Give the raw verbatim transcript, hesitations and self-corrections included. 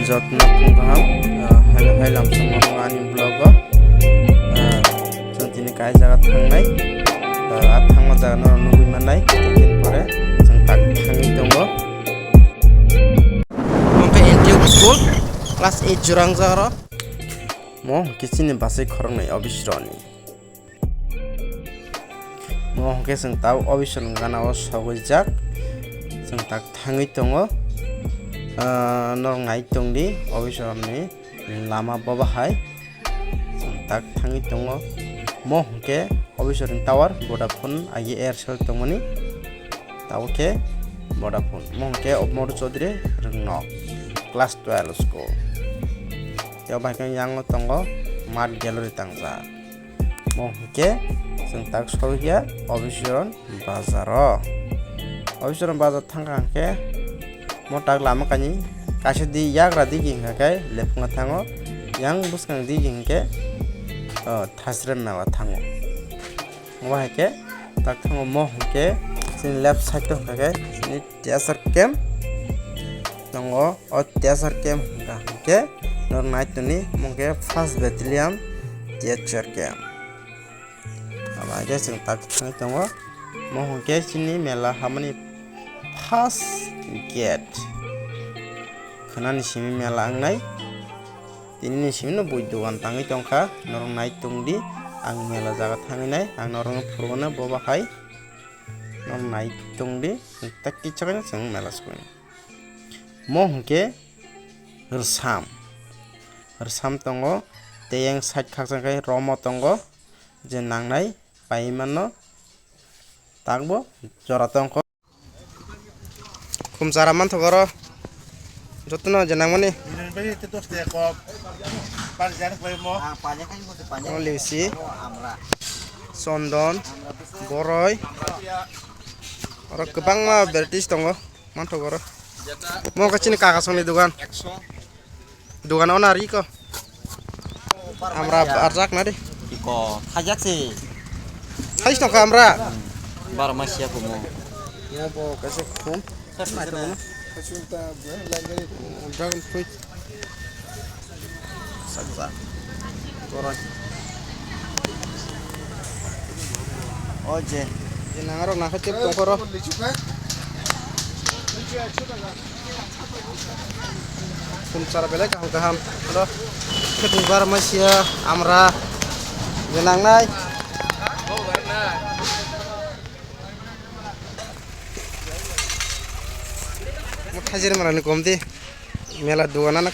Jotno phung kaham, ah, haino hai lamsong mano ani vlog o. Ah, chwng tini kai jaga thangnai. Ah, a thangma jaga no nugwi mannai. Tini pore chwng tak thangwi tongo. Mungkha N T U school class eight jora wngjago ro. Mo hwnkhe chini bwsai khoroknwi obisroni. Mo hwnkhe chwng tabuk obisroni gana o sogwi jak. Chwng tak thangwi tongo. Ah, norok nai tongdi obisroni lama boba hai. Chwng tak thangwi tongo. Mo hwnkhe obisroni tower Vodafone agi Aircel tongmani. Tabuk khe Vodafone. Mo hwnkhe Upmor Chaudhary Rwngnok, class twelve school. Tei bai khe yang o tongo Mart Gallery tangjak. Mo hwnkhe chwng tak sogwi ya Obisoron bazar o. Obisoron bazar thangkha hwnkhe mo tak lama kani kaisa di yagra digi hwnkha khe lephunga thango. Yang bwskang digi hwnkhe, o, Thasrem mela thango. Obo hai khe tak thango mo hwnkhe chini left side o hwnkha khe chini T S R camp tongo. O T S R camp hwnkha hwnkhe norok nai tongdi mo hwnkhe first battalion T S R camp. Abo hai khe chwng tak thangwi tongo. Mo hwnkhe chini mela hamani first gate khwnani simi mela wngnai. Tini ni simi no bui dogan tangwi tongkha, norok nai tongdi, ang mela jaga thangwi nai, ang norokno phurwano boba hai, norok nai tongdi, tak kichakno chwng mela sukmani. Mo hwnkhe rwsam, rwsam tongo, tei yang side khakchang khe romo tongo, je nangnai pai mano, takbo jora tongkho. Khumchara manthogo oro. Jotono je nangmani. Nini bai te dos de kok. Par jan khlai mo. Amo leusi. Chondon. Boroi. Oro kwbangma varieties tongo. Manthogo oro. Mo khe chini kaka songni dogan. Dogan o nari ko. Amra arjak na de. Iko, khajak se. Khais tongkha amra. Baro masiya kumo. Ya bo kaisa khum. Sir, sir, sir. Dragon fruit. Saksa. Koron. O je. Je nangarok nakha tep tongkha ro. Khumchara belai kaham kaham. Hello. Khetung bar masiya amra je nangnai. Mo thajir mara ni kom di. Mela dogana na